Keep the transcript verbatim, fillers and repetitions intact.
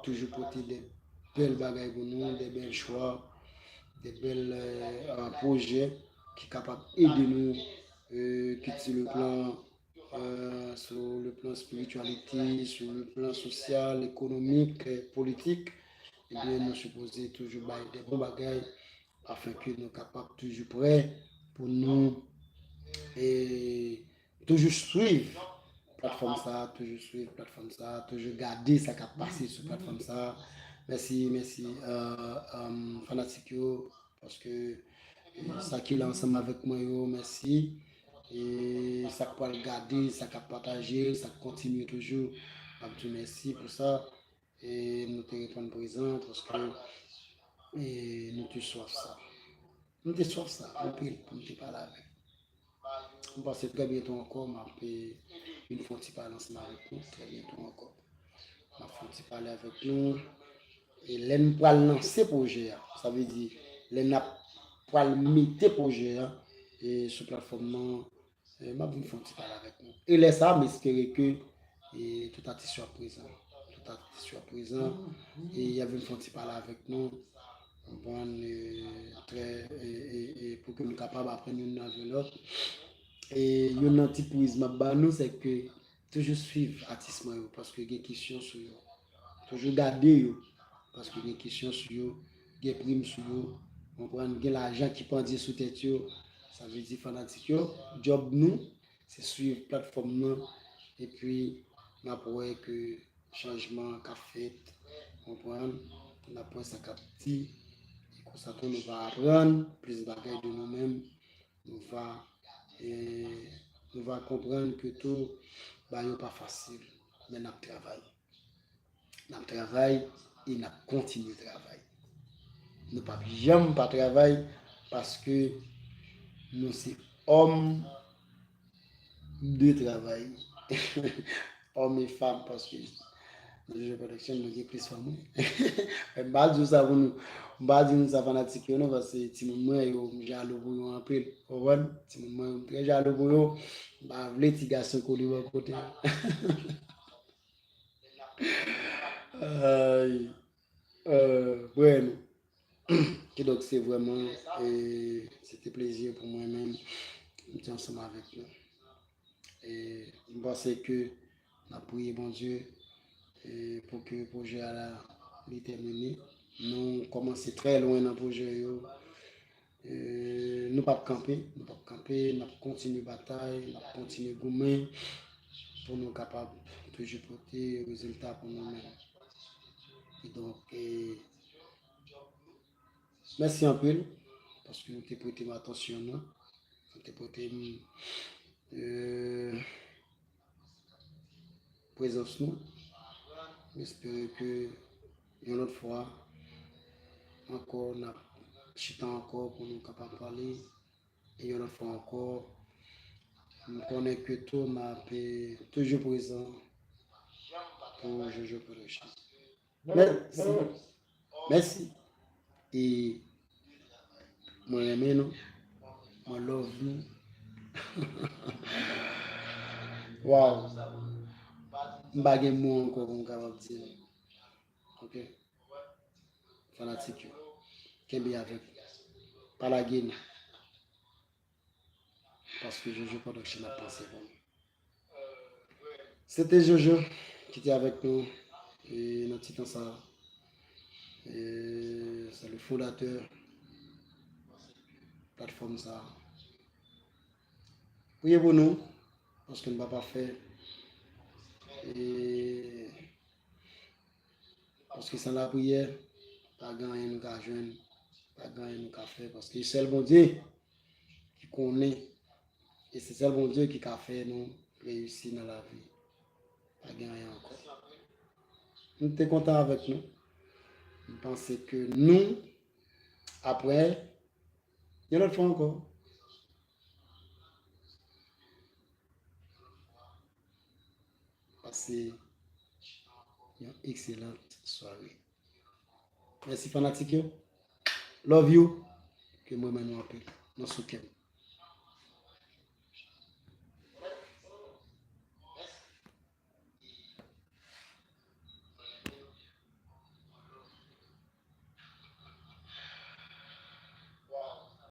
toujou pote de bèl bagay pou nou, de bèl chwa, de bèl, euh, euh, pwojè ki kapab ede nou, euh, kit sou le plan, euh, sou le plan spiritualité, sou le plan sosyal, ekonomik, euh, politik. Ebyen, nou sipoze toujou bay de bon bagay afin ke nou kapab toujou prè pou nou, e, toujou swiv platfòm sa, toujou swiv platfòm sa, toujou gade sa k ap pase sou platfòm sa. Mèsi, mèsi, euh, euh, fanatik yo, paske, e, sa ki la ansanm avèk mwen yo, mèsi. E sa k pral gade, sa k ap pataje, sa k kontinye toujou, m ap di mèsi pou sa. E nou te reponn prezan paske, e, nou te swaf sa. Nou te swaf sa anpil pou nou te pale avèk. M panse trè byento ankò, m ap, e, vin fè yon ti pale ansanm avèk nou, trè byento ankò. M ap fè yon ti pale avèk nou. E lè n pral lanse pwojè a, sa vle di, lè n ap pral mete pwojè a, e, sou platfòm nan, e, m ap vin fè yon ti pale avèk nou. E lè sa a, m espere ke, e, tout atis yo ap prezan. Tout atis yo ap prezan. E y ap vin fè yon ti pale avèk nou. Konprann, e, trè, e, e, e pou ke nou kapab aprann youn avè lòt. E youn nan ti priz m ap ba nou, se ke toujou swiv atis mwen yo, paske gen kesyon sou yo. Toujou gade yo, paske gen kesyon sou yo, gen prim sou yo, konprann, gen lajan ki pandye sou tèt yo. Sa vle di fanatik yo, djòb nou, se swiv platfòm nan, epi n ap wè ke chanjman k ap fèt, konprann, n ap wè sa k ap di, e konsa tou nou va aprann plis bagay de nou menm, nou va, e, nou va konprann ke tou, bagay yo pa fasil, men n ap travay. N ap travay e n ap kontinye travay. Nou p ap janm pa travay paske nou se òm de travay. Òm e fanm, paske nan Jojo Production, nou gen plis fanm, wi. M pa di w sa pou nou, m pa di nou sa fanatik yo non, paske timoun mwen yo, m jalou pou yo anpil. Ou konprann? Timoun mwen yo, m trè jalou pou yo. M pa vle ti gason kole bò kote a. Ay, euh, bueno. Kidonk, se vrèman, e, se te plezi pou mwen menm, m te ansanm avèk nou. E m panse ke n ap priye Bondye, e, pou ke pwojè a la, li tèmine. Nou kòmanse trè lwen nan pwojè yo. E, nou p ap kanpe, nou p ap kanpe, n ap kontinye batay, n ap kontinye goumen pou nou kapab toujou pote rezilta pou nou menm. Kidonk, e, mèsi anpil, paske nou te prete m atansyon nou, nou te prete m, e, prezans nou. M espere ke yon lòt fwa ankò, n ap chita ankò pou nou kapab pale. E yon lòt fwa ankò, m konnen ke tou m ap, e, toujou prezan pou Jojo Production. Mèsi. Mèsi. E mwen renmen nou. Mwen love nou. Wow. M pa gen mo ankò pou m kapab di nou. Ok. Fanatik yo. Kenbe avèk nou. Pa lage nou. Paske Jojo Production ap panse pou nou. Se te Jojo ki te avèk nou, e, nan ti tan sa. E, se le fondatè platfòm sa. Priye pou nou, paske nou pa pafè. E, paske san lapriyè, pa gen anyen nou ka jwenn, pa gen anyen nou ka fè, paske sèl Bondye ki konnen, e se sèl Bondye ki ka fè nou reyisi nan lavi. Pa gen anyen ankò. Nou te kontan avèk nou. M panse ke nou, apre, yon lòt fwa ankò, pase yon ekselant sware. Mèsi fanatik yo. Love you. Ke mwen renmen nou anpil. Nan sou kè m.